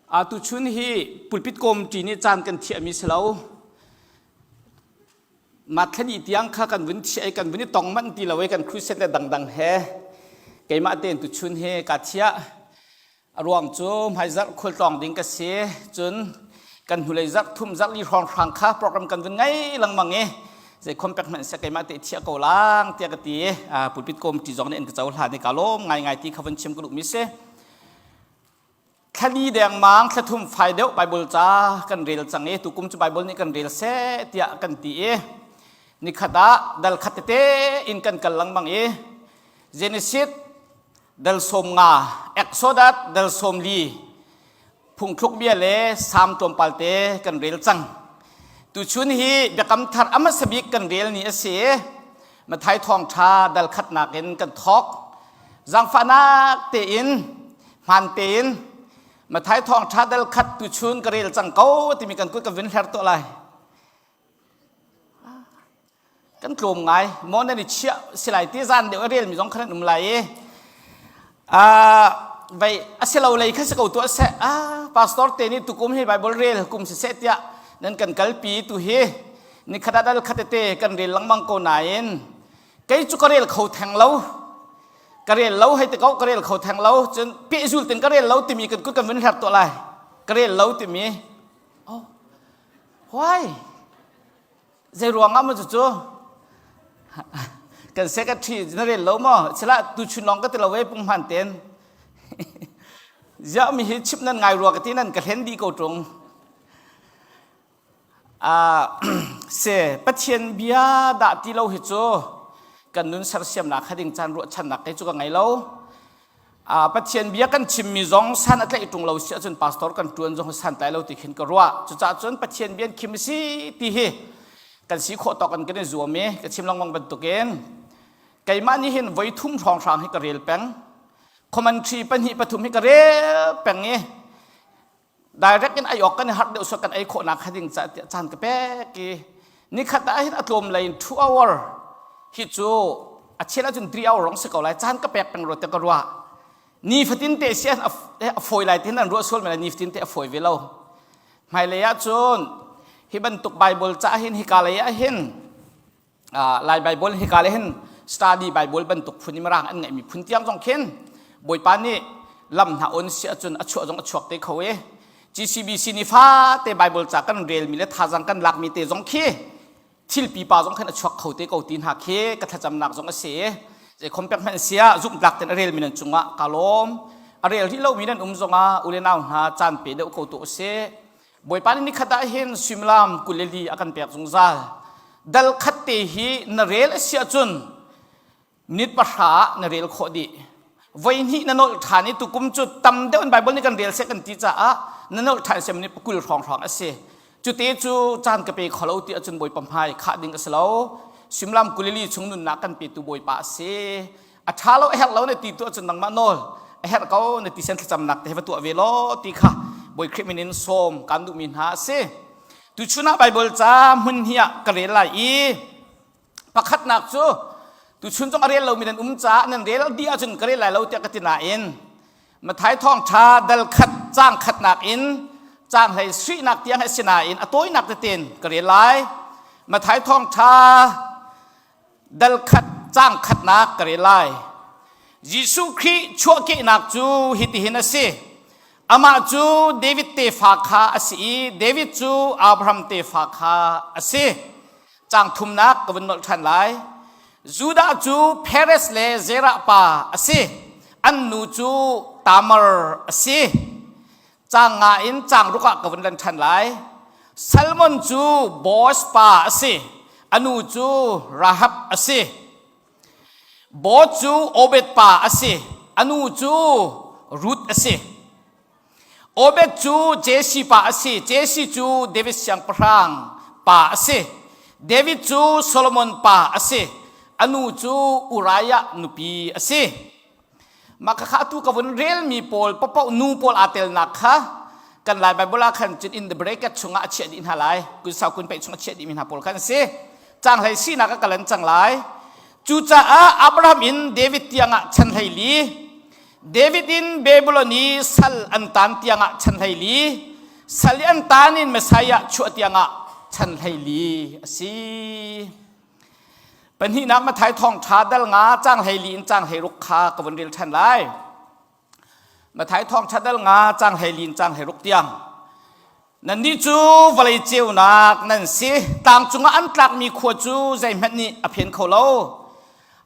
Tuchun hi pulpit kawmṭi nih caan kan thiahmi si lo. Mah thlani tiang kha kan vun thiah i kan vun i tong manh ti lo i kan crusade le dangdang he keimah tein tuchun hi kaa thiah. A ruang cu hmaizarh khualtlawng ding ka si. Cun kan hnulei zarh thum zarh li hrawnghrang kha program kan vun ngei lengmang i zei khom pek hmanh seh keimah te thiah ko lang tiah ka ti i pulpit kawmṭi zong nih an ka cohlan i kaa lawm ngaingai ti kha vun chim ka duhmi si. Thlali dengmang thlathum fai deuh Bible ca kan rel cang i tukum cu Bible nih kan rel seh tiah kan ti i nikhat ah dal khat tete in kan kal lengmang i Genesis dal 15 Exodus dal 40 phungthluk bia le Salm tlawmpal te kan rel cang. Tuchun hi biakam thar a hmasa bik kan rel ni a si i Mathai thawngṭha dal khatnak in kan thawk. Zaangfahnak tein hmaan tein Mathai thawngṭha dal khat tuchun ka rel cang ko timi kan kut ka vun hler tuah lai. Kan tlawm ngai. Maw nan i chiah si lai ti zan deuh a relmi zong khan an um lai i vai a si lo lei kha si ko tuah seh. Ah, pastor te nih tukum hi Bible rel kum si seh tiah nan kan kalpi tu hi nikhat ah dal khat tete kan rel lengmang ko nain kei cu ka rel kho theng lo ka rel lo hei te ko ka rel kho theng lo cun pehzul ten ka rel lo timi kan kut kan vun hler tuah lai ka rel lo timi oh why zei ruang ah maw cucu kan secretary na rel lo maw sila tu chun lawng ka ti lo e pung hman ten ziah mi hi chip nan ngai rua ka ti nan ka hlen dih ko tung Se Pathian bia dah ti lo hi cu kan nun sersiamnak kha ding caan ruahchannak kei cu ka ngei lo. Pathian bia kan chimmi zong san a tlaih ṭung lo si ahcun pastor kan ṭuan zong san tlai lo ti khin ka ruah. Cucaah cun Pathian bia an khim si ti hi kan si khawh tawk in kan i zuam i ka chim lengmang bantukin keimah nih hin voi thum hrawnghrang hi ka rel peng. Commentary pahnih pathum hi ka rel peng i direct in ei awk kan i harh deuh sual kan ei khawhnak kha ding ca tiah caan ka pek i nikhat ah hin a tlawm lei in 2 hour hi cu a chel ahcun 3 hour rong si ko lai caan ka pek peng rua te ka ruah ni fatin te si a fawi lai tin an ruah sual me ni fatin te a fawi ve lo hmailei ah cun hi bantuk bible ca hin hika lei ah hin Lai Bible hika le hin study Bible bantuk phun i mirang an ngeihmi phun tiang zong khin Bawipa nih lam hna on si ahcun a chuah zong a chuak te kho i GCBC ni fate Bible ca kan relmi le thazang kan lakmi te zong khi thil pipa zong khin a chuak kho te ko ti hna khi ka thlacamnak zong a si zei khom pek hmanh sia zumhtlak ten a relmi nan cungah ka lawm a rel rih lomi nan um zongah u le nau hna caan pe deuh ko tu usih Bawipa nih nikhat ah hin suimilam 24 a kan pek zungzal. Dal khat te hi na rel a si ahcun minute 10 ah na rel khawh dih. Voi hnih na nolh ṭhan i tukum cu tam deuh in Bible nih kan rel seh kan ti caah na nolh ṭhan si minute 20 hrawnghrang a si. Cute cu caan ka pe kho lo ti ahcun Bawipa hmai khah ding a si lo. Suimilam 24 chung nunnak kan petu Bawipa a si. A ṭha lo a herh lo na ti tu ahcun nangmah nawl a herh ko na ti sen thlacamnak te va tuah ve law ti kha Bawi Khrih min in sawm kan duhmi hna a si. Tuchun ah Bible ca hmun hi ah ka rel lai i pakhatnak cu tuchun zong a rel lomi nan um caah nan rel dih ahcun ka rel lai lo tiah ka ti nain Mathai thawngṭha dal khat caang khatnak in caang hlei suihnak tiang a si nain a tawinak tein ka rel lai. Mathai thawngṭha dal khat caang khatnak ka rel lai. Jesuh Khrih chuahkehnak cu hitihin a si. Amah cu David tefa kha a si i David cu Abraham tefa kha a si. Caang thumnak ka vun nolh ṭhan lai. Judah cu Perez le Zerah pa a si. An nu cu Tamar a si. Caang nga in caang ruk ah ka vun lan ṭhan lai. Salmon cu Boaz pa a si. A nu cu Rahab a si. Boaz cu Obed pa a si. A nu cu Ruth a si. Obed cu Jesse pa a si. Jesse cu David siangpahrang pa a si. David cu Solomon pa a si. A nu cu Uriah nupi a si. Mah khakha atu ka vun relmi pawl paohpaoh nu pawl aa telnak kha kan Lai Bible ah khan cun in the bracket chungah a chiah dih hna lai. Kun sau kun peih chung a chiah dihmi hna pawl khan a si. Cang hlei sinak a kalan cang lai. Cucaah Abraham in David tiangah chan 14. David in Babylon i sal an taan tiangah chan 14, sal i an taan in Messiah chuah tiangah chan 14 a si. Pahnihnak Matthai thawngṭha dal nga caang 14 in caang 16 kha ka vun rel ṭhan lai. Matthai thawngṭha dal nga caang 14 in caang 16 tiang. Nannih cu vawlei ceunak nan si. Tlang cungah an tlakmi khua cu zeihmanh nih a phen kho lo.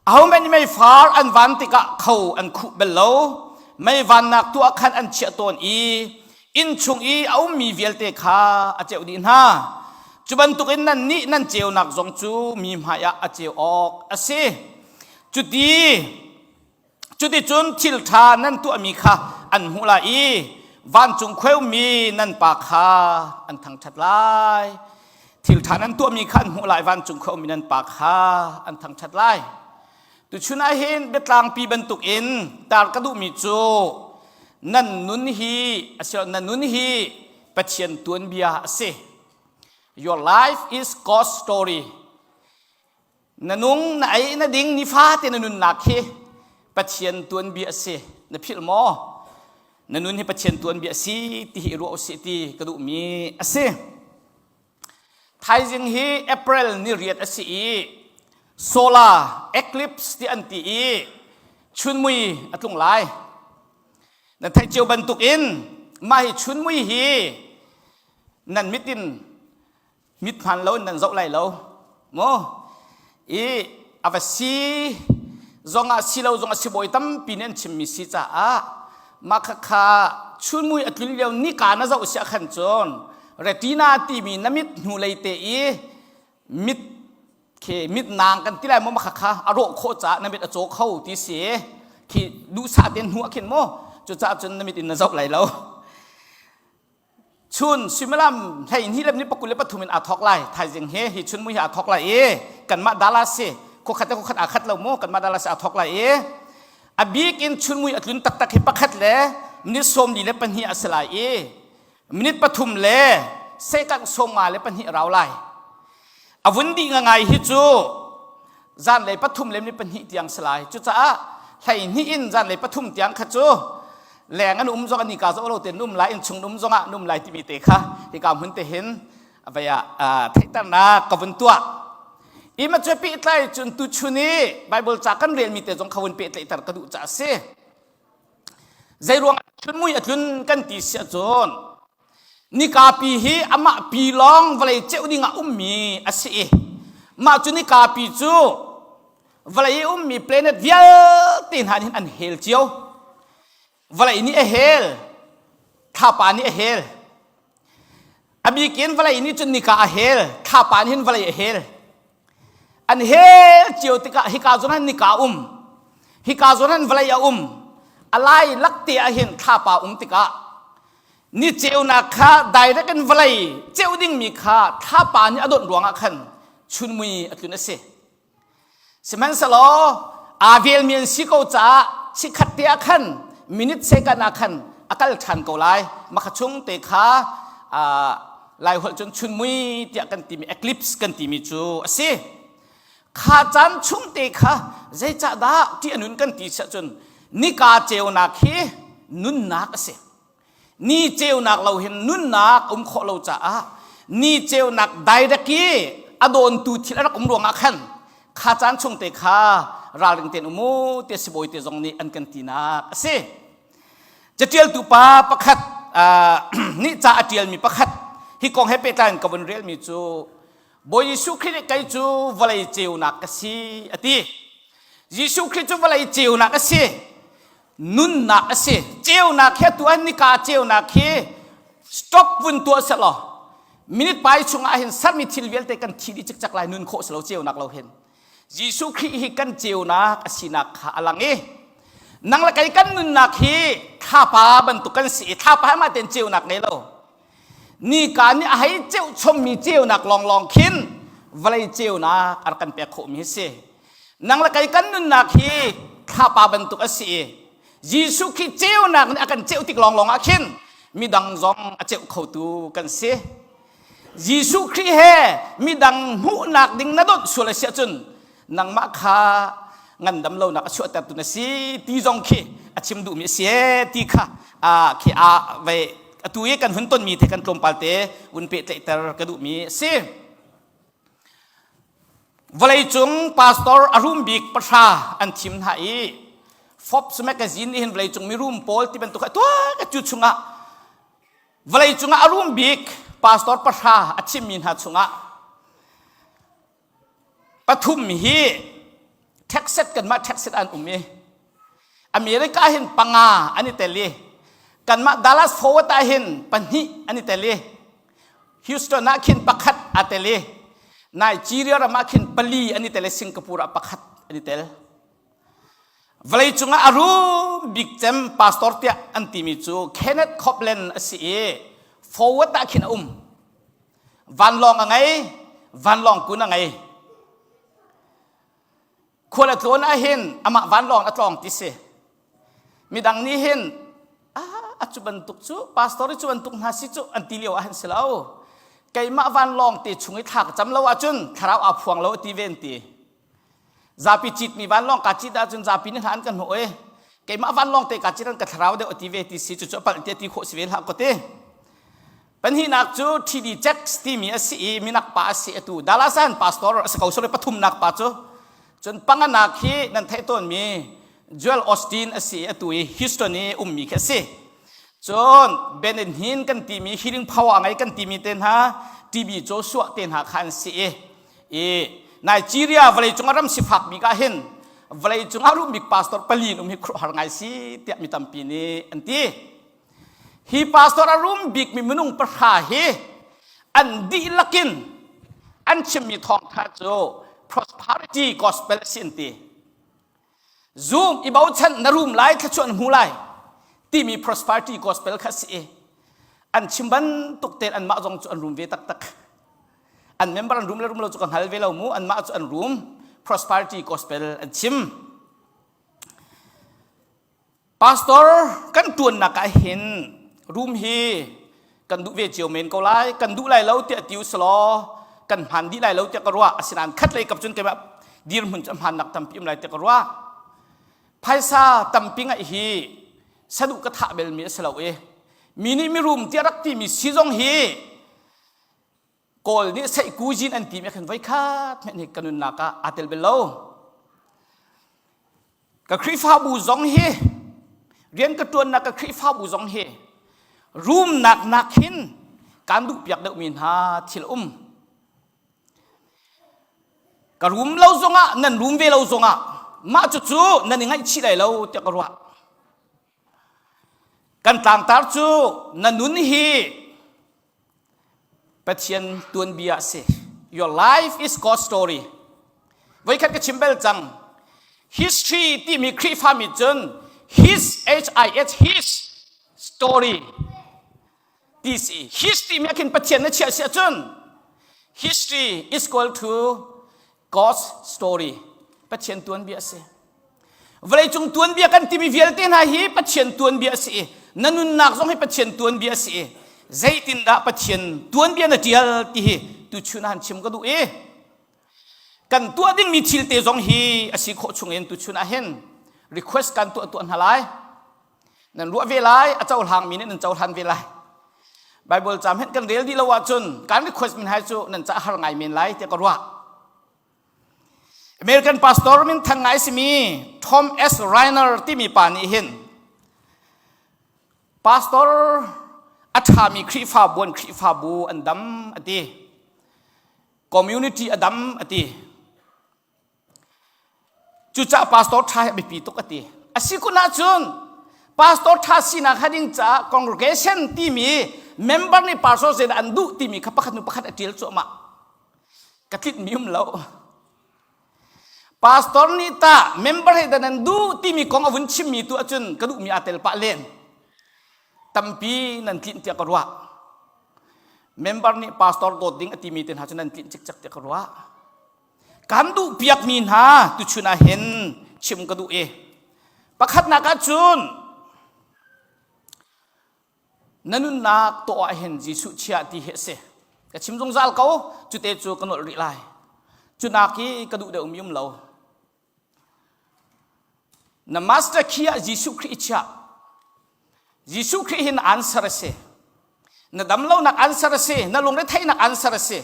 Ahohmanh nih meifar an van tikah kho an khuh bal lo. Mei vannak tu ah khan an chiah tawn i inn chung i a ummi vialte kha a ceuh dih hna. Cu bantukin nannih nan ceunak zong cu mi hmaiah a ceu awk a si. Cuti Cuticun thil ṭha nan tuahmi kha an hmuh lai i vancung khuaumi nan Pa kha an thangṭhat lai. Thil ṭha nan tuahmi kha an hmuh lai, vancung khuaumi nan Pa kha an thangṭhat lai. Tuchun ah hin biatlangpi bantukin tar ka duhmi cu nan nun hi asiloah na nun hi Pathian tuanbia a si. Your life is God's story. Na nung na ei na ding nifate na nunnak hi Pathian tuanbia a si. Na philh maw? Na nun hi Pathian tuanbia a si ti hi ruah usih ti ka duhmi a si. Thaizing hi April ni riat a si i solar eclipse ti an ti i chunmui a tlung lai. Na theih cio bantukin mah hi chunmui hi nan mit in mit hmaan lo in nan zoh lai lo mu i a va si zongah si lo zongah sibawi tampi nih an chimmi si caah mah khakha chunmui a tlun lio nika na zoh si ah khan cun retina timi na mit hnulei te i mit khi mit nang kan ti lai maw mah khakha a rawh khawh caah na mit a caw kho ti si khi duhsah tein hnu ah khin mu cucaah cun na mit in na zoh lai lo Chun suimilam 12 le minute 23 in aa thawk lai. Thaizing hi hi chun mui hi aa thawk lai i kanmah Dallas si khuakhat le khuakhat aa khat lo mu kanmah Dallas aa thawk lai i a bik in chun mui a tlun taktak hi pakhat le minute 42 a si lai i minute pathum le sekang 52 a rau lai. A vun dih ngai hi cu zanlei pathum le ni pahnih tiang si lai cucaah 12 in zanlei pathum tiang kha cu leng an um zong an nika zoh lo te num lai in chung um zong ah num lai timi te kha hika hmun te hin vei ah theihternak ka vun tuah ima cu pehtlai cun tu chun i Bible ca kan relmi te zong kha vun pehtlaihter ka duh ca a si zei ruang chun mui a tlun kan ti si ahcun Nikapi hi amah pi lawng vawlei ceuh ding ah ummi a si i mah cu nikapi cu vawlei i ummi planet vialte hna nih an hel cio. Vawlei nih a hel, thlapa nih a hel. A bik in vawlei nih cun nika a hel, thlapa nih hin vawlei a hel. An hel cio tikah hika zawn han nika um, hika zawn han vawlei a um. A lai lak te ah hin thlapa um tikah ni ceunak kha direct in vawlei ceu dingmi kha thlapa nih a donh ruangah khan chunmui a tlun a si sihmanhsehlaw aa velmi an si ko caah chikkhat te ah khan minute second ah khan a kal ṭhan ko lai makha chung te kha lai holh cun chunmui tiah kan timi eclipse kan timi cu a si kha caan chung te kha zeicahdah ti a nun kan ti siah cun nika ceunak hi nunnak a si Ni ceunak lo hin nunnak um khawh lo caah ni ceunak direct i a dawntu thil a rak um ruangah khan kha caan chung te kha ralring tein um u te sibawi te zong nih an kan tinak a si. Catialtu pa pakhat nih ca a tialmi pakhat hi kong he pehtlai in ka vun relmi cu Bawi Jesuh Khrih nih kei cu vawlei ceunak ka si a ti. Jesuh Khrih cu vawlei ceunak a si. Nunnak a si. Ceunak hi atu ah nika ceunak hi stop vun tuah selaw minute pai chungah hin sermi thil vialte kan thi dih cikcek lai nun khawh si lo ceunak lo hin. Jesuh Khrih hi kan ceunak a sinak kha a lang i nang le kei kan nunnak hi thlapa bantuk kan si i thlapa hi mah tein ceunak ngei lo. Nika nih a hei ceuh chommi ceunak lawnglawng khin vawlei ceunak a rak kan pek khawhmi hi si. Nang le kei kan nunnak hi thlapa bantuk a si i Jesuh khi ceunak nih a kan ceuh tik lawnglawng ah khin midang zong a ceuh khotu kan si. Jesuh Khrih he midang hmuhnak ding na donh sual a si ahcun nangmah kha Ngandam lonak a chuahtertu na si ti zong khi a chim duhmi a si ti kha khi a ve atu i kan hun tonmi the kan tlawmpal te vun pehtlaihter ka duhmi a si. Vawleicung pastor a rum bik pahra an thim hna i Forbes magazine nih hin vawleicung mirum pawl ti bantuk a tuah cu chungah vawleicung ah a rum bik pastor pahra a thimmi hna chungah pathum hi Texas kanmah Texas an um i America hin panga an i tel i kanmah Dallas Forward ah hin pahnih an i tel i Houston ah khin pakhat aa tel i Nigeria ram ah khin pali an i tel i Singapore ah pakhat an i tel. Vawleicung ah a rum bik cem pastor tiah an timi cu Kenneth Copeland a si i forward ah khin a um. Vanlawng a ngei, vanlawng kun a ngei. Khual a tlawn ah hin amah vanlawng a tlawng ti si. Midang nih hin ah a cu bantuk cu pastor i cu bantuk hna si cu an ti lio ah hin si lo. Keimah vanlawng te chung i thla ka cam lo ahcun thlarau aa phuang lo a ti ve an ti. Zapi citmi vanlawng kaa cit ahcun zapi nih hna an ka hnawh i keimah vanlawng te kaa cit an ka thlarau deuh a ti ve ti si cucu a palh ti a ti khawh si ve hlah ko ti. Pahnihnak cu TD Jakes timi a si i minak pa a si atu Dallas ah pastor a si ko sorry pathumnak pa cu cun panganak hi nan theih tawnmi Joel Osteen a si atu i Houston i ummi khi a si cun Ben Hin kan timi healing power ngei kan timi te hna TB Joshua te hna kha an si i i Nigeria vawleicung a ram sifak bik ah hin vawleicung ah rum bik pastor pali in um hi khuaruahhar ngai si tiah mi tampi nih an ti Hi pastor a rum bikmi minung pahra hi an dihlak in an chimmi thawngtha cu prosperity gospel a si an ti. Zoom i bochan na rum lai thluachuah na hmu lai timi prosperity gospel kha a si i an chim bantuk tein anmah zong cu an rum ve taktak. An member an rum le rum lo cu ka hngal ve lo mu anmah cu an rum prosperity gospel an chim. Pastor kan ṭuannak ah hin room hi kan duh ve cio men ko lai kan duh lai lo tiah ti usalaw kan hmaan dih lai lo tiah ka ruah asinain khat lei kap cun keimah dirhmun cu a hmaannak tampi um lai tiah ka ruah phaisa tampi ngaih hi saduh ka thah belmi a si lo i mi nih mirum tiah rak timi si zong hi Kawl nih seihkuzin an timi khan voikhat hmenh hi ka nunnak ah aa tel bel lo. Ka Khrihfabu zong hi rian ka ṭuannak ka Khrihfabu zong hi rumnak nak hin kaan duhpiak deuhmi hna thil um. Ka rum lo zongah nan rum ve lo zongah mah cucu nan i ngaihchih lai lo tiah ka ruah. Kan tlangtar cu na nun hi Pathian tuanbia a si. Your life is God's story. Voikhat ka chim bel cang. History timi Khrihfa mi cun his H I H his story ti si. His timi ah khin Pathian na chiah si ahcun history is equal to God's story Pathian tuanbia a si vawleicung tuanbia kan timi vialte hna hi Pathian tuanbia a si i na nunnak zong hi Pathian tuanbia a si i zeitindah Pathian tuanbia na tial ti hi tuchun ah han chim ka duh i kan tuah dingmi thil te zong hi a si khawh chungin tuchun ah hin request kan tuah tuah hna lai nan ruah ve lai a cohlang mi nih nan cohlan ve lai Bible cam hen kan rel dih lo ahcun kan request min hai cu nan ca har ngai men lai tiah ka ruah American pastor min thang ngai simi Tom S. Rainer timi pa nih hin pastor a ṭhami Khrihfabu an Khrihfabu an dam a ti community a dam a ti Cucaah pastor ṭha hi a biapi tuk a ti. A si kun ahcun pastor ṭha sinak ha ding caah congregation timi member nih pastor zeidah an duh timi kha pakhat hnu pakhat a ṭial cuahmah. Ka tlitmi um lo. Pastor nih tah member he dah nan duh timi kong a vun chimmi tu ahcun ka duhmi aa tel pah len. Tampi nan tlinh tiah ka ruah. Member nih pastor dawt ding a timi te hna cu nan tlinh cikcek tiah ka ruah. Kan duhpiakmi hna tuchun ah hin chim ka duh i pakhatnak ah cun na nunnak tawh ah hin Jesuh chiah ti hi a si. Ka chim zungzal ko cute cu ka nolh rih lai. Cunak hi ka duh deuhmi um lo. Na master key ah Jesuh Khrih i chiah. Jesuh Khrih hin answer a si. Na damlonak answer a si. Na lungretheihnak answer a si.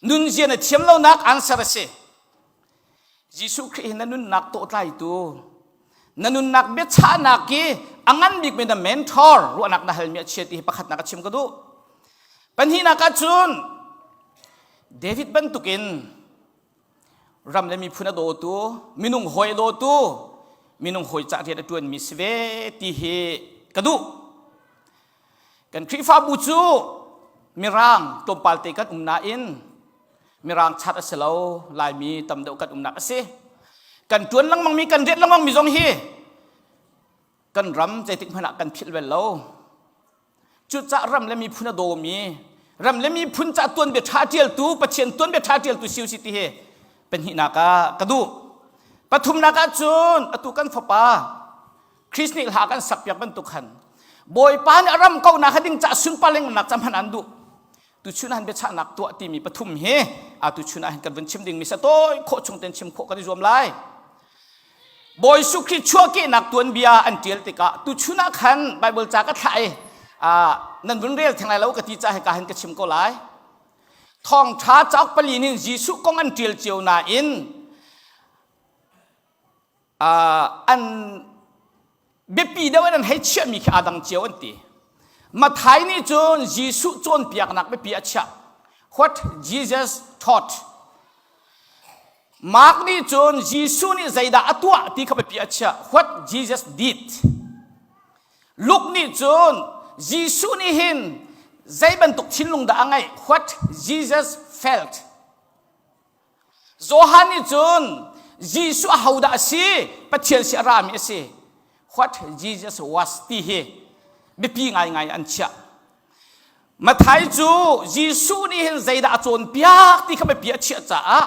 Nunzia na thiam lonak answer a si. Jesuh Khrih hi na nunnak tawhtlaitu, na nunnak biachahnak i a ngan bikmi na mentor ruahnak na halmi a chia ti hi pakhatnak a chim ka duh. Pahnihnak ah cun David bantukin ram le miphun a dawtu, minung hawi a dawtu, minung hawi cah rian a ṭuanmi si ve ti hi ka duh. Kan Khrihfabu cu Mirang tlawmpal te kan um nain Mirang chat a si lo, Laimi tam deuh kan umnak a si. Kan ṭuan lengmangmi, kan rian lengmangmi zong hi kan ram zeitik hmanh ah kan philh bel lo. Cucah ram le miphun a dawmi, ram le miphun ca tuanbia ṭha ṭialtu, Pathian tuanbia ṭha ṭialtu si usih ti hi pahnihnak ah ka duh. Pathumnak ah cun atu kan fapa Christ nih hla kan sakpiak bantuk khan Bawipa nih a ram kauhnak kha ding ca sunpar lengmangnak ca hmanh an duh. Tuchun ah hin biachahnak tuah timi pathum hi atu chun ah hin kan vun chim dingmi sa tawi khawh chung ten chim khawh kan i zuam lai. Bawi Jesuh Khrih chuahkehnak tuanbia an ṭial tikah tuchun ah khan Baibal ca ka thlah i nan vun rel theng lai lo ka ti ca hika hin ka chim ko lai. Thawngṭha cauk pali nin Jesuh kong an ṭial cio nain an biapi deuh in an hei chiahmi khi aa dang cio an ti. Matthai nih cun Jesuh cawnpiaknak biapi a chiah. What Jesus taught. Mark nih cun Jesuh nih zeidah a tuah ti kha biapi a chiah. What Jesus did. Luke nih cun Jesuh nih hin zei bantuk thinlung dah a ngeih. What Jesus felt. Johan nih cun Jesuh ahodah a si? Pathian si a rami a si. What Jesus was ti hi biapi ngaingai an chiah. Matthai cu Jesuh nih hin zeidah a cawnpiak ti kha biapi a chiah caah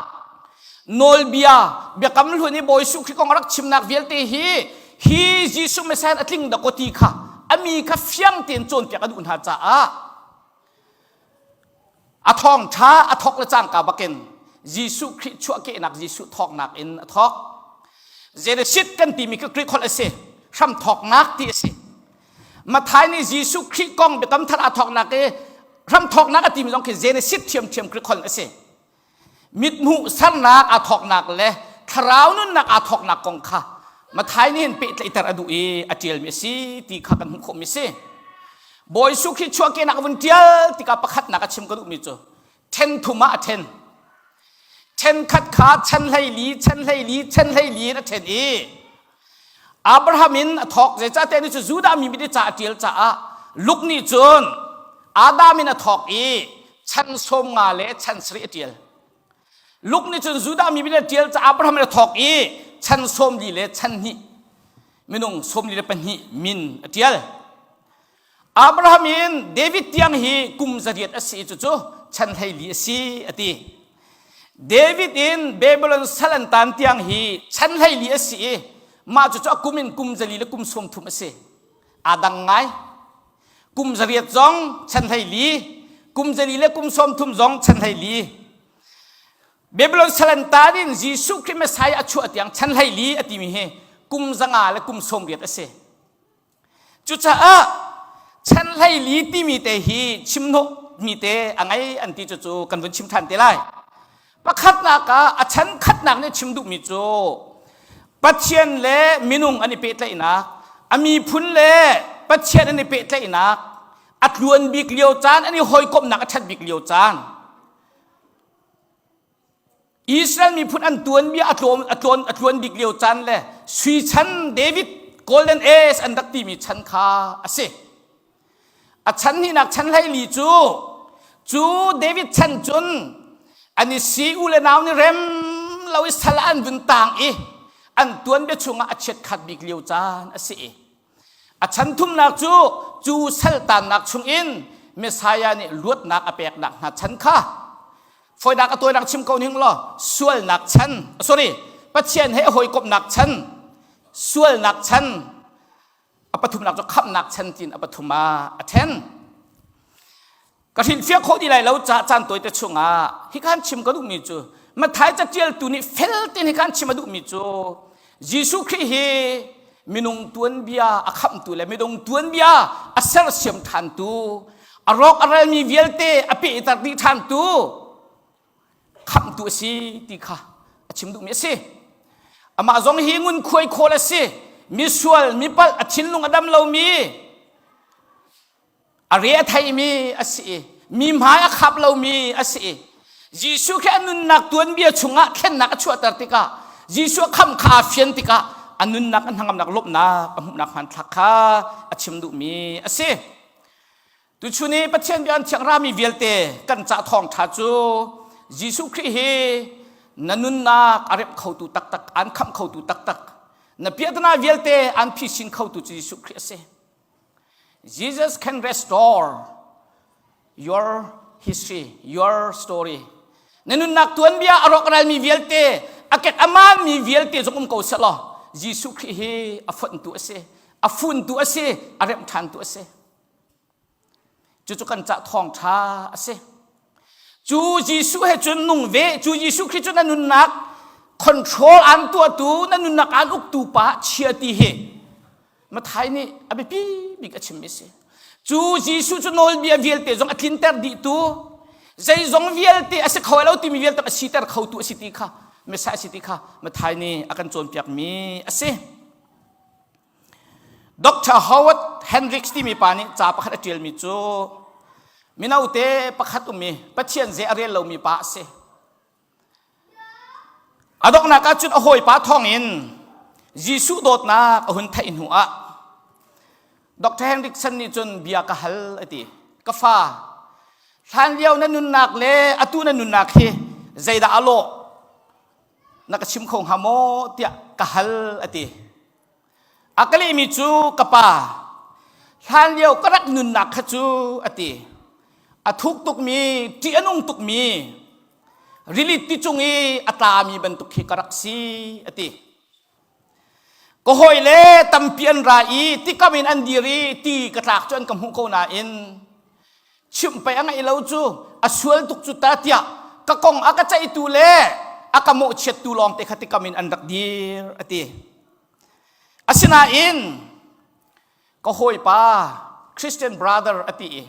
nawlbia biakam hlun i Bawi Jesuh Khrih kong a rak chimnak vialte hi hi Jesuh Messiah a tling dakaw ti kha a mi kha fiang tein cawnpiak a duh hna caah A thawngṭha a thawk le cangka bakin Jesuh Khrih chuahkehnak Jesuh thawknak in a thawk. Genesis kan timi khi Greek holh a si. Hramthawknak ti a si. Matthai nih Jesuh Khrih kong biakam thar aa thawknak i hramthawknak a timi zong khi Genesis ṭhiamṭhiam Greek holh a si. Mithmuh sernak aa thawknak le thlarau nunnak aa thawknak kong kha Matthai nih hin pehtlaihter a duh i a ṭialmi a si ti kha kan hmuh khawhmi a si. Bawi Jesuh Khrih chuahkehnak a vun ṭial tikah pakhatnak a chim ka duhmi cu ṭhen thum ah a ṭhen. Ṭhen khat kha chan hleili, chan hleili, chan hleili in a ṭhen i Abraham in a thawk zeicahtiah ni cu Judah mi nih ca a ṭial caah Luke nih cun Adam in a thawk i chan sawm nga le chan sarih a ṭial. Luke nih cun Judah mi nih a ṭial caah Abraham in a thawk i chan sawm li le chan hnih minung sawm li le pahnih min a ṭial. Abraham in David tiang hi kum zariat a si i cucu chan hleili a si a ti. David in Babylon sal an tan tiang hi chan hleili a si i mah cucu a kum in kum zali le kum sawm thum a si. Aa dang ngai. Kum zariat zong chan hleili, kum zali le kum sawm thum zong chan hleili. Babylon sal an tan in Jesuh Khrih Messiah a chuah tiang chan hleili a timi hi kum zanga le kum sawm riat a si. Cucaah chan hleili timi te hi chimhnawhmi te a ngei an ti cucu kan vun chim ṭhan te lai. Pakhatnak ah a chan khatnak nih chim duhmi cu Pathian le minung an i pehtlaihnak, a miphun le Pathian an i pehtlaihnak, a tluan bik lio caan, an i hawikomhnak a ṭhat bik lio caan. Israel miphun an tuanbia a tlawm a tlawn a tluan bik lio caan le sui chan David Golden Age an rak timi chan kha a si. A chan hnihnak chan hleili cu cu David chan cun an i si u le nau nih rem lo i sal an vun tang i an tuanbia chungah a chiat khat bik lio caan a si i A chan thumnak cu cu saltannak chungin Messiah nih luatnak a peknak hna chan kha fawinak a tawinak chim ko ning law sualnak chan sorry Pathian he hawikomhnak chan sualnak chan a pathumnak cu khamhnak chan tiin a pathum ah a then Ka hrilhfiah khawh dih lai lo ca caan tawite chungah hi khan chim ka duhmi cu Matthai catialtu nih fel tein hi khan chim a duhmi cu. Jesuh Khrih hi minung tuanbia a khamhtu le minung tuanbia a sersiam ṭhantu, a rawk a ralmi vialte a pehter dih ṭhantu khamhtu a si ti kha a chim duhmi a si. Amah zong hi ngunkhuai khawl a si. Misual, mipalh, a thinlung a dam lomi, a re a theimi a si i mi hmai a khap lomi a si i Jesuh khi a nunnak tuanbia chungah thlennak a chuahter tikah Jesuh a khamh kha aa fian tikah a nunnak a hnangamnak lawmhnak a hmuhnak hmanthlak kha a chim duhmi a si. Tuchun i Pathian bia an thiang rami vialte kan cah thawngṭha cu Jesuh Khrih hi na nunnak a remh khotu taktak, aan khamh khotu taktak, na piahtana vialte aan phisin khotu cu Jesuh Khrih a si. Jesus can restore your history, your story. Na nunnak tuanbia a rawkralmi vialte, a kek a maanmi vialte zong um ko selaw, Jesuh Khrih hi a fonhtu a si, a funtu a si, a remh ṭhantu a si. Cucu kan cah thawngṭha a si. Cu Jesuh he cun nung ve, cu Jesuh Khrih cu na nunnak control aan tuahtu, na nunnak aan uktu pa chia ti hi Mathai nih a biapi bik a chimmi a si. Cu Jesuh cu nawlbia vialte zong a tlinter dihtu, zeizong vialte a si kho lo timi vialte a siter khotu a si ti kha Messiah a si ti kha Mathai nih a kan cawnpiakmi a si. Dr. Howard Hendricks timi pa nih ca pakhat a ṭialmi cu mino te pakhat um i Pathian zei a rel lomi pa a si. A donghnak ah cun a hawipa thawngin Jesuh dawtnak a hun theih hnu ah Dr. Hendrickson nih cun bia ka hal a ti. Ka fa, hlanlio na nunnak le atu na nunnak hi zeidah a lawh? Na ka chim kho hnga maw tiah ka hal a ti. A ka lehmi cu ka pa, hlanlio ka rak nunnak kha cu a ti. A thuk tukmi, ṭih a nung tukmi, rili ti cung i a tlami bantuk khi ka rak si a ti. Ka hawile tampi an ra i tikam in an dir i ti ka tlak cu an ka hmuh ko nain chimh pei a ngeih lo cu a sual tuk cu ta tiah ka kong a ka ceihtu le a ka mawhchiattu lawngte kha tikam in an rak dir a ti. Asinain ka hawipa Christian brother a ti i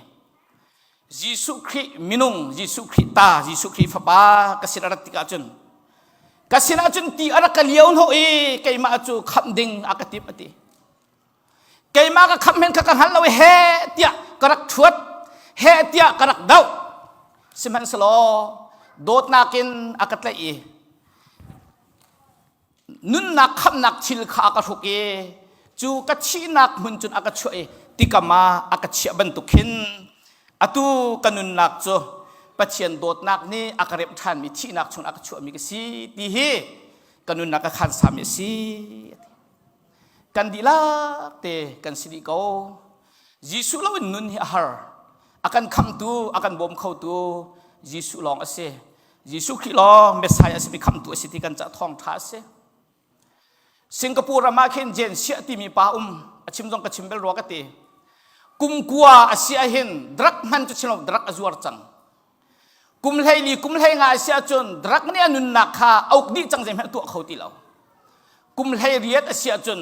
Jesuh Khrih minung, Jesuh Khrih ta, Jesuh Khrih fapa ka sin a rat tikah cun ka sinah cun ti a rak ka lio hnawh i keimah cu khamh ding a ka timh a ti. Keimah ka khamh hen kha ka hngal lo i he tiah ka rak ṭhuat, he tiah ka rak doh. Sihmanhsehlaw dawtnak in a ka tlaih i nunnak khamhnak thil kha a ka hruk i cu ka thihnak hmun cun a ka chuah i tikam ah a ka chiah bantuk khin atu ka nunnak cu Pathian dawtnak nih a ka remh ṭhanmi thihnak chung a ka chuahmi ka si ti hi ka nunnak ka khansami a si. Kan dihlak te kan si dih ko. Jesuh loin nun hi a har. A kan khamtu, a kan bawm khotu Jesuh lawng a si. Jesuh Khrih lawng Messiah a simi khamtu a si ti kan cah thawngṭha a si. Singapore ram ah khin Jen Siah timi pa um a chim zong ka chim bel rua ka ti. Kum kua a si ahhin drug hman cu chim lo drug a zuar cang. Kum hleili kum hlei nga a si ahcun drug nih a nunnak kha a uk dih cang zeihmanh a tuah kho ti lo. Kum hlei riat a si ahcun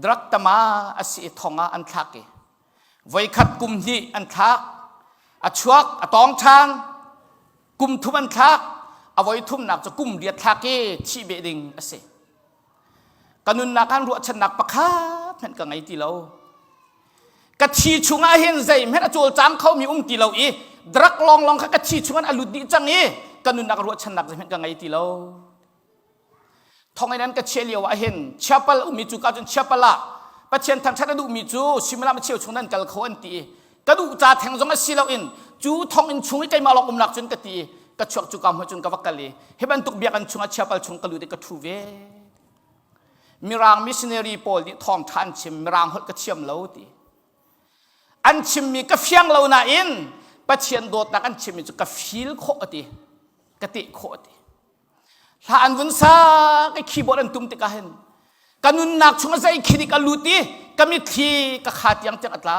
drug tama a si i thong ah an thlak i voikhat kum hnih an thlak a chuak a tawng ṭhan kum thum an thlak a voi thumnak cu kum riat thlak i thih beh ding a si ka nunnak ah ruahchannak pakhat hmanh ka ngei ti lo ka thi chungah hin zeihmanh a cawlcang khomi um ti lo i drug lawnglawng kha ka thi chungah a lut dih cang i ka nunnak ruahchannak zeihmanh ka ngei ti lo Thonginn an ka chiah lio ah hin chiapal ummi cu ka cun chiapal ah Pathian thangṭhat a duhmi cu suimilam a cheu chung nan kal kho an ti i ka duh ca theng zong a si loin cu thonginn chung i keimah lawng umnak cun ka ti i ka chuak cu ka hmu cun ka va kal i hi bantuk biakinn chungah chiapal chung ka lut i ka ṭhu ve. Mirang missionary pawl nih thawngṭha an chim mirang holh ka thiam lo ti. An chimmi ka fiang lo nain Pathian dawtnak an chimmi cu ka feel khawh a ti ka teh khawh a ti. Hla an vun sak i keyboard an tum tikah hin ka nunnak chung ah zei khi dik a lut i ka mitthli ka kha tiang tiang a tla.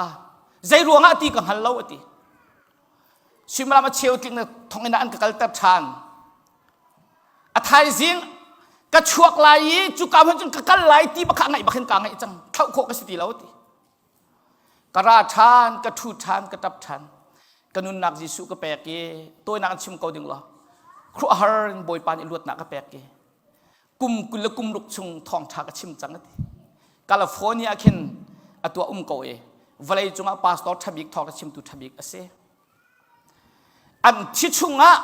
Zei ruangah ti ka hngal lo a ti. Suimilam a cheu tling na thonginn ah an ka kalter ṭhan. A thaizing Ka chuak lai i cuka hmun cun ka kal lai ti bak kha ngaih bak hin kaa ngaih cang. Thlauh khawh ka si ti lo ti. Ka ra ṭhan, ka ṭhu ṭhan, ka ṭap ṭhan. Ka nunnak Jesuh ka pek i tawinak in chim ko ding law khuahar in Bawipa nih luatnak ka pek i kum 20 le kum ruk chung thawngṭha ka chim cang a ti. California khin a tuah um ko i vawlei cungah pastor ṭha bik thawngṭha chimtu ṭha bik a si. An thi chungah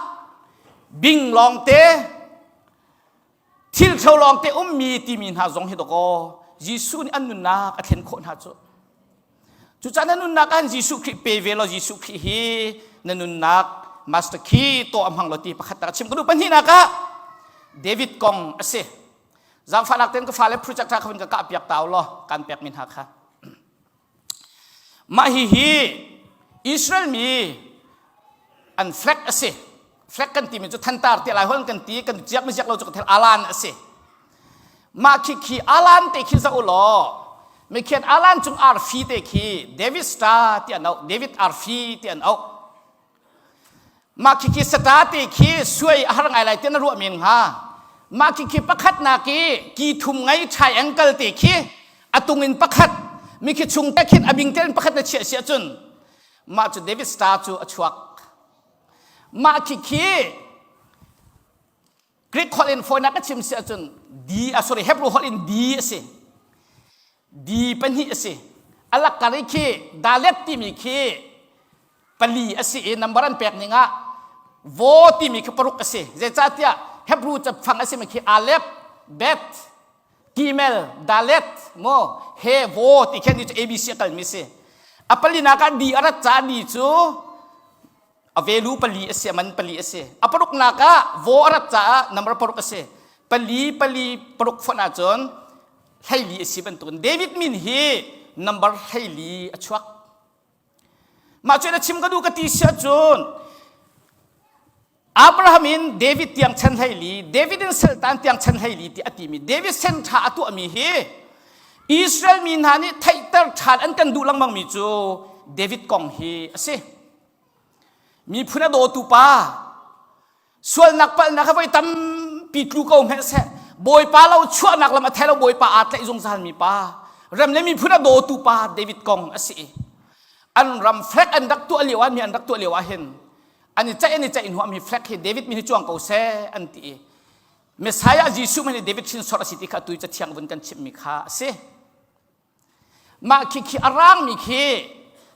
bing lawngte thil ṭho lawngte ummi timi hna zong hi dawkaw Jesuh nih an nunnak a thlen khawh hna cu. Cucaah na nunnak ah Jesuh Khrih pe ve law Jesuh Khrih hi na nunnak master key to a hmang lo ti pakhat tak a chim ka duh pahnihnak ah David kong a si. Zaangfahnak tein ka fale project kha vun ka kah piak ta law kan pek mi hna kha. Mah hihi Israel mi an flag a si. Flag kan timi cu thantar ti lai holh kan ti kan ciak mi ziak lo cu ka thel alan a si. Mah khi khi alan te khi zoh law mikhian alan cung arfi te khi David star ti an auh David arfi ti an auh. Mah khikhi sata te khi suai a har ngai lai ti na ruah men hnga. Mah khikhi pakhatnak i ki thum ngei triangle te khi a tung in pakhat mi khi chung te khin a bing te in pakhat na chiah si ahcun mah cu David star cu a chuak. Mah khikhi Greek holh in fawinak ka chim si ahcun D ah sorry Hebrew holh in D a si. D pahnih a si. A lakkar i khi Dalet timi khi pali a si i number an pek ning ah Vo timi khi paruk a si. Zeicahtiah Hebrew cafang a simi khi Aleph, Bet, Gimel, Dalet, mo He, Vo ti khin cu ABC a kalmi si. A palinak ah D a rat caah D cu a velu pali a si a man pali a si a paruknak ah vaw a rat caah number paruk a si pali pali paruk fonh ahcun hleili a si bantukin David min hi number hleili a chuak mah cu na chim ka duh ka ti si ahcun Abraham in David tiang chan hleili David in Saltan tiang chan hleili ti a timi David sen ṭha a tuahmi hi Israel mi hna nih theihter ṭhan an kan duh lengmang mi cu David kong hi a si. Miphun a dawtu pa sualnak palhnak kha voi tampi tlu ko hmanh seh Bawipa lo chuahnak lam a thei lo Bawipa aa tlaih zungzal mi pa ram le miphun a dawtu pa David kong a si i an ram flag an rak tuah lio ah mi an rak tuah lio ah hin an i ceih an i ceih hnu ah mi flag hi David min hi cuang ko seh an ti i Messiah Jesuh min hi David hrinsor a si ti kha atu cathiang vun kan chimmi kha a si. Mah khi khi a rangmi khi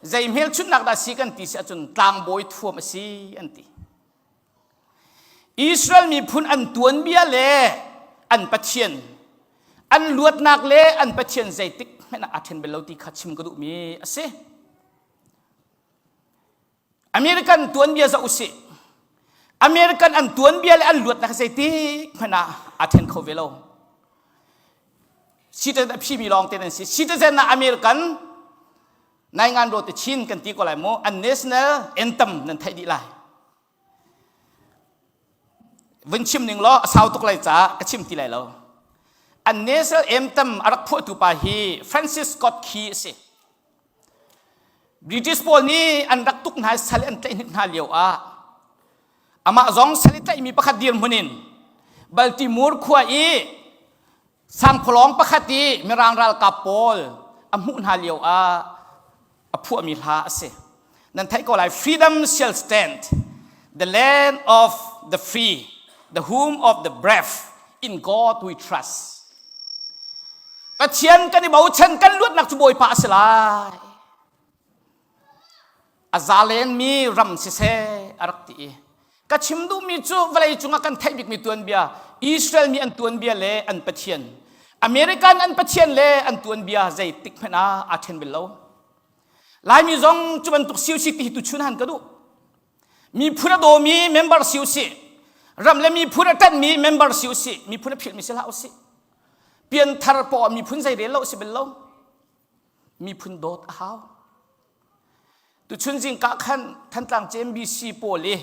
zei hmelchunhnak dah si kan ti si ahcun tlangbawi thuam a si an ti. Israel miphun an tuanbia le an Pathian an luatnak le an Pathian zeitik hmanh ah aa ṭhen bal lo ti kha chim ka duhmi a si. American tuanbia zoh usih. American an tuanbia le an luatnak zeitik hmanh ah aa then kho ve lo. Citizen a phimi lawng te nan si. Citizen ah American Naingan ro te Chin kan ti ko lai mu. An national anthem nan theih dih lai. Vun chim ning law a sau tuk lai caah ka chim ti lai lo. An national anthem a rak phuahtu pa hi Francis Scott Key a si. British pawl nih an rak tuk hna i sal an tlaih hnik hna lio ah amah zong sal i tlaihmi pakhat dirhmun in Baltimore khua i sangphawlawng pakhat i Mirang ralkap pawl a hmuh hna lio ah a phuahmi hla a si. Nan theih ko lai freedom shall stand the land of the free the home of the brave in God we trust. Pathian kan i bochan kan luatnak cu Bawipa a si lai. A zalenmi ram siseh a rak ti i ka chim duhmi cu vawlei cungah kan theih bikmi tuanbia Israel mi an tuanbia le an Pathian American an Pathian le an tuanbia zeitik hmanh ah aa ṭhen bal lo. Laimi zong cu bantuk siu si ti hi tuchun han ka duh. Miphun a dawmi member si usih. Ram le miphun a ṭanhmi member si usih. Miphun a philhmi si hlah usih. Pianthar poah miphun zei rel lo si bal lo. Miphun dawt a hau. Tuchun zingka khan Thantlang CMBC pawl i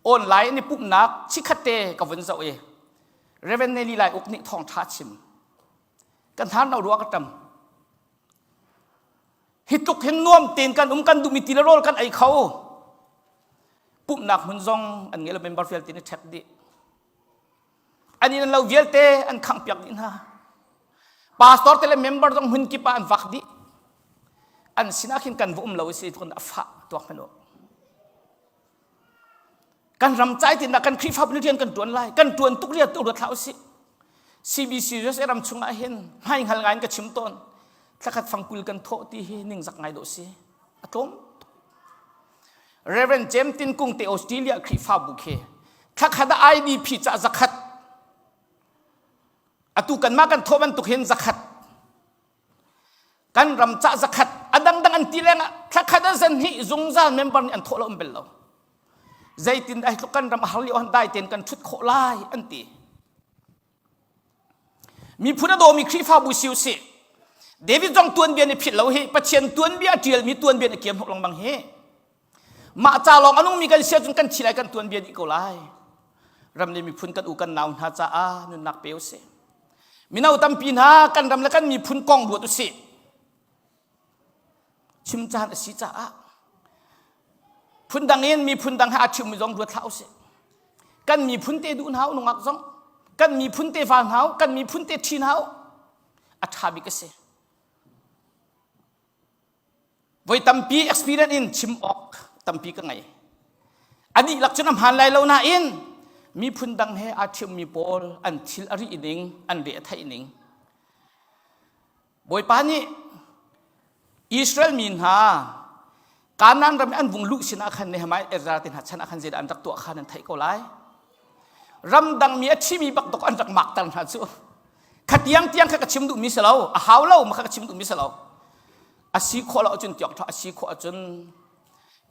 online in i pumhnak chikhat te ka vun zoh i Reverend Nelly Lai Uk nih thawngṭha chim. Kan hnar no rua ka ṭam. Hi tluk hin nuam tein kan um kan duhmi ti le rawl kan ei kho. Pumhnak hmun zong an ngei lo member vialte nih ṭhek dih. An inn an lo vialte an khangh piak dih hna. Pastor te le member zong hmun kip ah an vak dih. An sinah khin kan va um lo si tlun a fah tuak hmanh u. Kan ram cai tin kan Khrihfabu nih rian kan tuan lai. Kan tuan tuk rian tu ruat hlah usih. CBC USA ram chungah hin hmai hngal ngai in ka chim tawn. Thlakhat fangkul kan thawh ti hi ningzak ngai dawh si. A tlawm. Reverend James Tin Kung te Australia Khrihfabu khi thlakhat ah IDP ca zakhat atu kanmah kan thawh bantuk hin zakhat kan ram ca zakhat a dangdang an ti leng ah thlakhat a zan hi zungzal member nih an thawh lo um bel lo zeitin dah tluk kan ram a har lio han dai ten kan thut khawh lai an ti miphun a dawmi Khrihfabu si usih David zong tuanbia nih philh lo hi Pathian tuanbia a ṭialmi tuanbia nih kiam hnawh lengmang hi mah ca lawng a nungmi kan si ahcun kan thi lai kan tuanbia dih ko lai ram le miphun kan u kan nau hna caah nunnak pe usih mino tampi hna kan ram le kan miphun kong ruat usih chim caan a si caah phundang in miphun dang he aa ṭhiummi zong ruat hlah usih kan miphun te duh hna u nungak zong kan miphun te val hna u kan miphun te ṭhi hna u a ṭha bik a si voi tampi experience in chim awk tampi ka ngei a dihlak cun a hmaan lai lo nain miphun dang he aa ṭhiummi pawl an thil a rih ning an re a theih ning Bawipa nih Israel mi hna Kanaan ram i an vung luh sinah khan Nehemiah Ezra te hna chan ah khan zeidah an rak tuah kha nan theih ko lai. Ramdang mi a ṭhimi bak dok an rak makter hna cu. Kha tiang tiang kha ka chim duhmi si lo. A hau lo ma kha ka chim duhmi si lo. A si khawh lo ahcun tiok ṭha a si khawh ahcun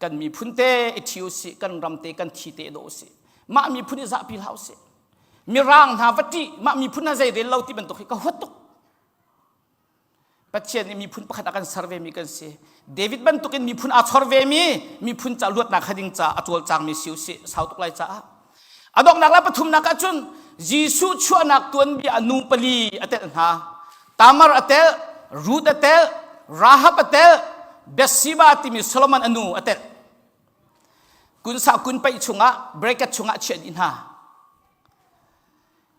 kan miphun te i ṭhi usih kan ram te kan thi te dawh usih mah miphun i zahpi hlah usih mirang hna va ṭih mah miphun hna zei rel lo ti bantuk hi ka huat tuk Pathian nih miphun pakhat a kan ser vemi kan si. David bantukin miphun aa chor vemi miphun ca luatnak kha ding ca a cawlcangmi si usih sau tuk lai caah. A donghnak le pathumnak ah cun Jesuh chuahnak tuanbia nu pali a telh hna. Tamar a telh, Ruth a telh, Rahab a telh, Bathsheba timi Solomon a nu a telh. Kunsa kun paih chungah bracket chungah chiah dih hna.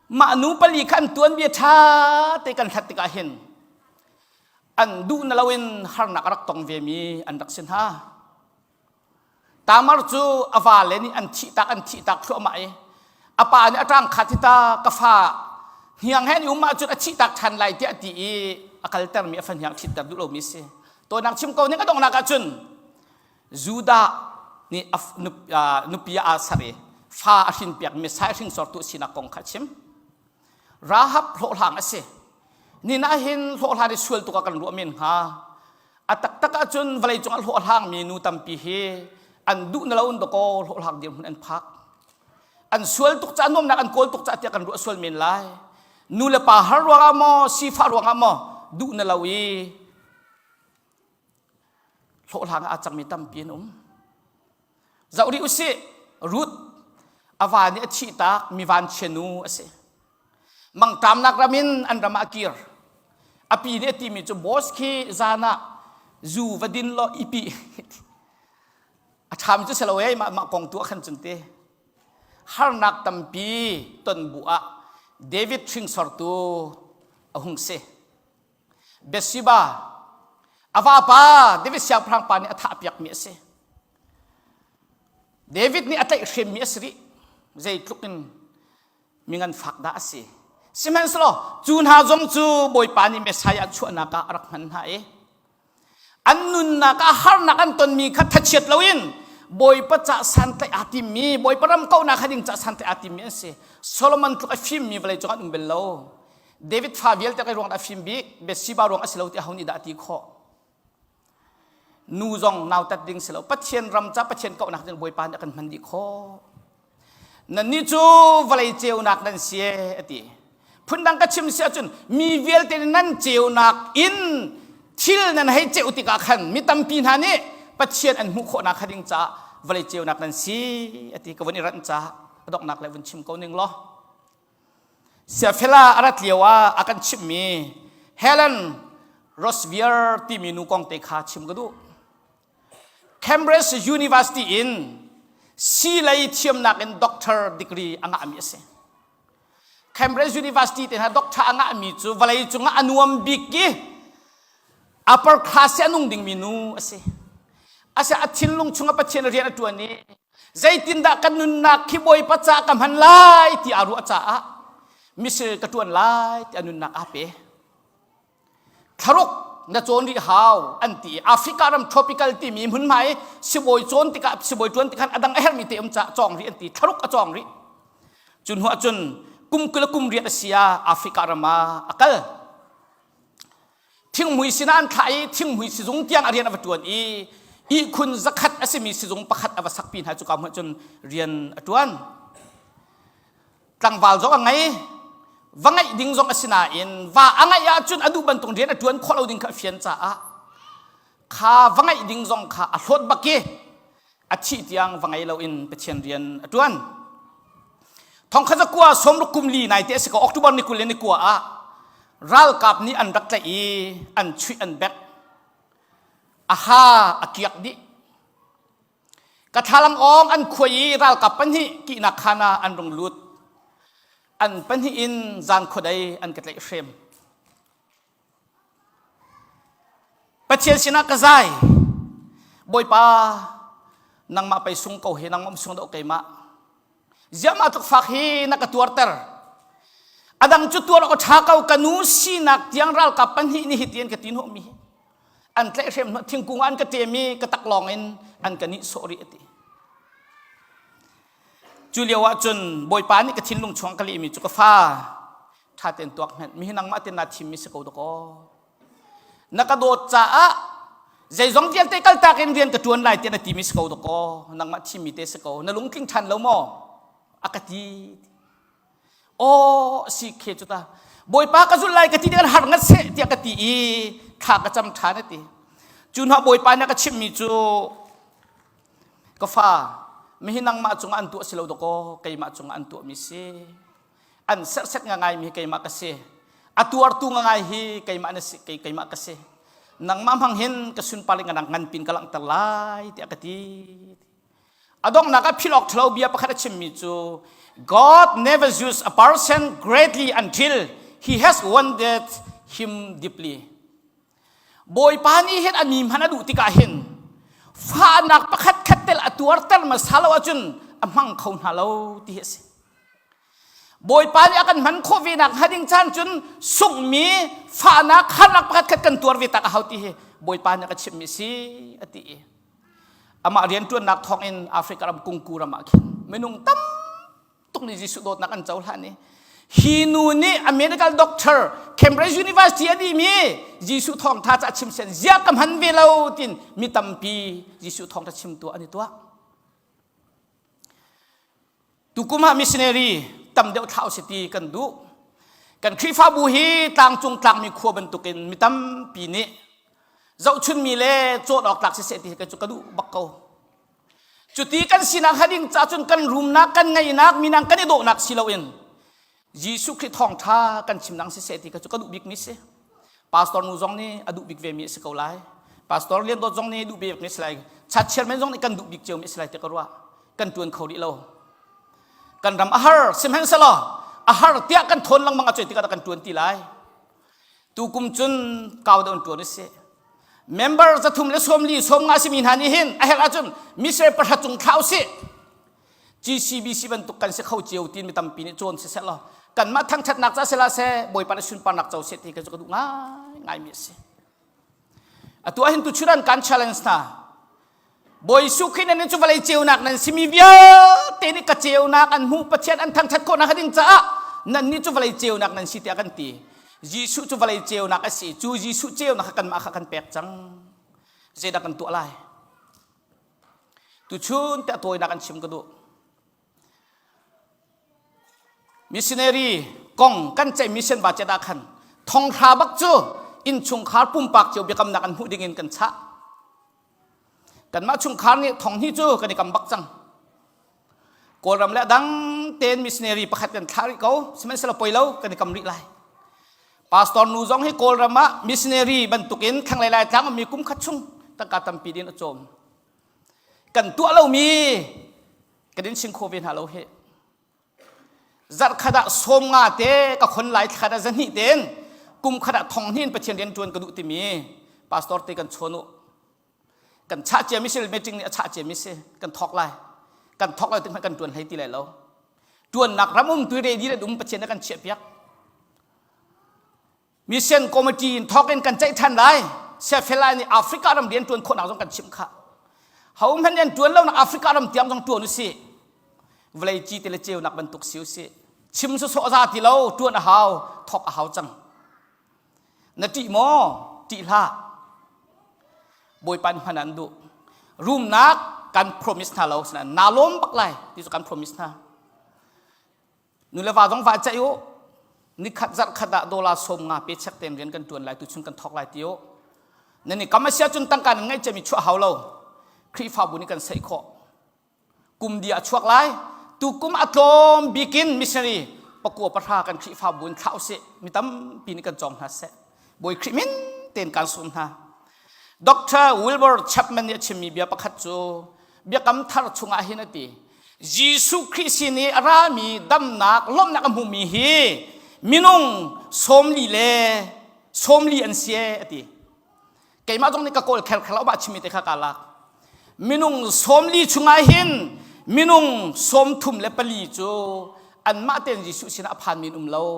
Mah nu pali kha an tuanbia ṭha te kan hlat tikah hin an duh na loin harnak a rak tong vemi an rak si hna. Tamar cu a vale nih an thihtak an thihtak thluahmah i a pa nih a ṭang kha ti ta ka fa hniang he an i um ahcun a thihtak ṭhan lai tiah a ti i a kaltermi a fahniang ṭhitter duh lomi a si. Tawinak chim ko ning a donghnak ahcun Judah nih a nupi ah aa ser i fa a hrinpiak Messiah hringsortu sinak kong kha a chim. Rahab hlawhhlang a si. Ni ah hin hlawhhlang i sual tuk ah kan ruah men hnga. A taktak ahcun vawleicung ah hlawhhlangmi nu tampi hi an duh na lo in dakaw hlawhhlang dirhmun an phak. An sual tuk caah nuamnak an kawl tuk caah tiah kan ruah sual men lai. Nu le pa har ruangah maw, sifah ruangah maw duh na lo i hlawhhlang ah aa cangmi tampi an um. Zoh rih usih, Ruth a va nih a thihtak mi vanchia nu a si. Mangṭamnak ram in an ram ah a kir. A pi nih a timi cu boss khi zan ah zu va din law i pi. A ṭhami cu si lo ei mah mah kong tu ah khan cun ti. Harnak tampi ton bu ah David hringsortu a hung si. Bathsheba a vapa David siangpahrang pa nih a thahpiakmi a si. David nih a tlaihhremmi a si rih. Zeitluk in mi nganfak dah a si. Sihmanhsehlaw cu hna zong cu Bawipa nih Messiah chuahnak ah a rak hman hna i an nunnak ah harnak an tonmi kha thachiat loin Bawipa cah santlaih aa timmi Bawipa ram kauhnak kha ding cah santlaih aa timmi an si. Solomon tluk a fimmi vawlei cung an um bel lo. David fa vialte kai ruang dah a fim bik Bathsheba ruang a si lo ti aho nih dah a ti khawh nu zong nautat ding si lo Pathian ram ca Pathian kauhnak ding Bawipa nih a kan hman dih khawh nannih cu vawlei ceunak nan si a ti phundang ka chim si ahcun mi vialte nan ceunak in thil nan hei ceu tikah khan mi tampi hna nih Pathian an hmuh khawhnak kha ding caah vawlei ceunak nan si a ti ka vun i ranh caah a donghnak le vun chim ko ning law Siafela a rat lio ah a kan chimhmi Helen Rosvier timi nu kong te kha chim ka duh. Cambridge University in sii lei thiamnak in doctor degree a ngahmi a si. Cambridge University te hna doctor a ngahmi cu vawlei cungah a nuam bik i upper class i a nung dingmi nu a si. Ase a thinlung chungah Pathian rian a ṭuan i zeitindah ka nunnak khi Bawipa ca ka hman lai ti aa ruah caah missionary ka ṭuan lai ti a nunnak aa pe. Thlaruk na cawn rih hau an ti i Africa ram tropical timi hmunhma i sibawi cawn tikah sibawi ṭuan tikhan a dang a herhmi te um ca cawng rih an ti thlaruk a cawng rih. Cu hnu ah cun kum 20 le kum riat a si ah Africa ram ah a kal. Thinghmui sinah an thlah i thinghmui sizung tiang a rian a va ṭuan i ihkhun zakhat a simi sizung pakhat a va sakpi hna cuka hmun cun rian a ṭuan. Tlangval zong a ngei, va ngeih ding zong a si nain va a ngeih ahcun a duh bantuk rian a ṭuan khawh lo ding kha a fian caah kha va ngeih ding zong kha a hlawt bak i a thih tiang va ngei loin Pathian rian a ṭuan. Thongkhat zakua sawmruk kum li naite a si ko October ni 20 le ni kua ah ralkap nih an rak tlaih i an chuih an bek. A ha a kiak dih. Ka thlalang awng an khuai i ralkap pahnih kihnak khaan ah an rung lut. An pahnih in zan khuadei an ka tlaih hrem. Pathian sinah ka zai. Bawipa, nangmah pei sung ko hi, nangmah sung dawh keimah. Ziahmah tluk fak hi na ka tuarter. A dang cu tuar awk a ṭha ko, ka nu sinak tiang ralkap pahnih nih hiti an ka ti hnawhmi hi. An tlaihhrem hnawh thingkung ah an ka ṭem i ka taklawng in an ka nihsawh rih a ti. Cu lio ah cun Bawipa nih ka thinlung chung ka lehmi cu ka fa ṭha tein tuak hmenh mi hi nangmah tein naa thimmi si ko dakaw na ka dawt caah zeizong vialte kaltak in rian ka ṭuan lai tiah na timi si ko dakaw nangmah thimmi te si ko na lungtling ṭhan lo maw a ka ti aw si khe cu ta bawipa ka zulh lai ka ti kan har ngat seh tiah ka ti i thla ka cam ṭhan a ti cu hna bawipa nih a ka chimhmi cu ka fa mihi nangmah cungah an tuah si lo dakaw keimah cungah an tuahmi si an serhset ngaingai mi keimah ka si a tuartu ngangai hi keimah na si keimah ka si nangmah hmang hin ka sunpar in ngan pin ka langhter lai tiah ka ti a donghnak ah philh awk ṭhalo bia pakhat a chimmi cu God never used a person greatly until he has wounded him deeply Bawipa nih hin a mi hman a duh tikah hin fahnak pakhat khat tel a tuarter hmasa lo ahcun a hmang kho hna lo ti hi a si. Bawipa nih a kan hman khawh ve nak hnga ding caan cun sunghmi fahnak harnak pakhat khat kan tuar ve tak a hau ti hi Bawipa nih a ka chimhmi si a ti i amah rianṭuannak thawngin Africa ram kungku ram ah khin minung tam tuk nih Jesuh dawtnak an cohlan i hi nu nih a medical doctor Cambridge University a dihmi Jesuh thawngtha ca chim sen zia ka hman ve lo tin mi tampi Jesuh thawngtha chimtu an i tuah tukum ah missionary tam deuh thlau si ti kan duh kan Khrihfabu hi tlangcung tlangmi khua bantukin mi tampi nih zohchunmi le cawn awk tlak siseh ti hi cu ka duh bak ko Cuti kan sinak hnga ding ca cun kan rumnak, kan ngeihnak, minang kan i dawhnak si loin Jesuh Khrih thawngṭha kan chimnak siseh ti kha cu ka duh bikmi si. Pastor nu zong nih a duh bik vemi a si ko lai. Pastor Lian Dawt zong nih duh bikmi a si lai. Chat chairman zong nih kan duh bik ciomi a si lai ti ka ruah. Kan ṭuan kho rih lo. Kan ram a har, sihmanhsehlaw a har tiah kan thawn lengmang a cuai tikah kan ṭuan ti lai. Tukum cun kau deuh in ṭuan u sih. Member 340 sawmnga simi hna nih hin a herh ahcun missionary pahra cung thlah usih. GCBC bantuk kan si kho cio tin mi tampi nih cawn siseh law kanmah thangṭhatnak ca sila seh Bawipa nih sunparnak co seh ti ka cu ka duh ngai ngaimi a si. Atu ahhin tu churan kan challenge hna. Bawi Jesuh Khrih nan cu vawlei ceunak nan simi vialte nih ka ceunak an hmuh Pathian an thangṭhat khawhnak ding caah nannih cu vawlei ceunak nan si tiah kan ti. Jesuh cu vawlei ceunak a si. Cu Jesuh ceunak kha kanmah kha kan pek cang. Zeidah kan tuah lai? Tuchun tiah tawinak an chim ka duh. Missionary kong kan ceih mission budget ah khan thonghra bak cu innchungkhar pumpak cio biakamnak an hmuh ding in kan chah. Kanmah chungkhar nih thong hi cu kan i kam bak cang. Kawlram le dang tein missionary pakhat kan thlah rih ko, sihmanhsehlaw poi lo kan i kam rih lai. Pastor nu zong hi Kawlram ah missionary bantukin thlanglei Laitlang ummi kum khat chung tangka tampi din a cawm. Kan tuah lomi kan in ching kho ve hna lo hi. Zarh khat ah 50 te ka khon lai thla khat ah zahnih ten kum khat ah thong hnin Pathian rian ṭuan ka duh timi pastor te kan chawn u. Kan chah ciami si meeting nih a chah ciami si kan thawk lai. Kan thawk lai tik kan ṭuan hlei ti lai lo. Ṭuannak ram um tu ready le um Pathian na kan chiah piak. Mission committee in thawk in kan ceih ṭhan lai. Siafela nih Africa ram rian ṭuan khawhnak zong kan chimh khah. Ho hmanh rian ṭuan lonak Africa ram tiang zong ṭuan usih. Vawlei ci te le ceunak bantuk si usih. Chim sawsawh za ti lo, ṭuan a hau, thawk a hau cang. Na ṭih maw? Ṭih hlah. Bawipa nih hman an duh. Rumnak kan promise hna lo, naa lawm bak lai ti cu kan promise hna. Nu le va zong va ceih u. Nikhat zarh khat ah dollar 50 pe chek tein rian kan tuan lai tu chun kan thawk lai ti u. Nan i kam a sia cun tangka nan ngeih ciami chuah hau lo. Khrihfabu nih kan seih khawh. Kum dia a chuak lai. Tu kum a tlawm bikin missionary pakua pahra kan Khrihfabu in thlah usih. Mi tampi nih kan cawng hna seh. Bawi Khrih min tein kan sawm hna. Dr. Wilbur Chapman nih a chimmi bia pakhat cu Biakam Thar chungah hin a ti. Jesuh Khrih sin i a rami damnak lawmhnak a hmumi hi minung 40 le 40 an si a ti. Keimah zong nih ka kawl kher kher lo chimmi te kha ka lak. Minung 40 chungah hin minung 34 cu anmah tein Jesuh sinah a phanmi an um lo.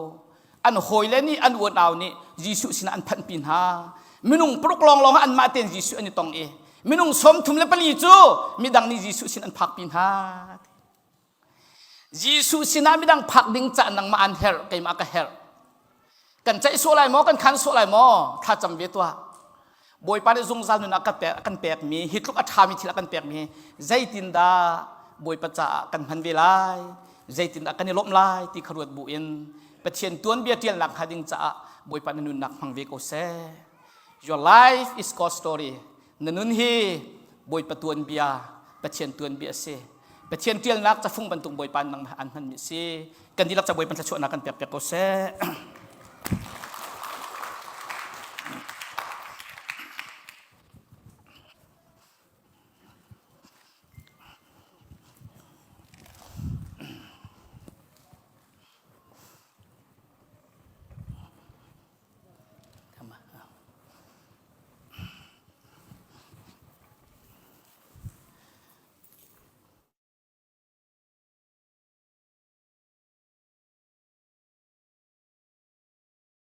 An hawile nih an unau nih Jesuh sinah an phanhpi hna. Minung paruk lawnglawng ah anmah tein Jesuh an i tong i minung 34 cu midang nih Jesuh sin an phakpi hna. Jesuh sinah midang phak ding cah nangmah an herh, keimah ka herh. Kan ceih sawh lai maw, kan khan sawh lai maw? Thlacam ve tuah. Bawipa nih zungzal nun a kan pekmi, hi tluk a ṭhami thil a kan pekmi zeitindah Bawipa caah kan hman ve lai, zeitindah kan i lawmh lai ti kha ruat bu in Pathian tuanbia ṭialnak hnga ding caah Bawipa na nunnak hmang ve ko seh. Your life is God's story. Na nun hi Bawipa tuanbia, Pathian tuanbia a si. Pathian ṭialnak cafung bantuk Bawipa nang an hmanmi a si. Kan dihlak ca Bawipa thluachuahnak kan pek piak ko seh.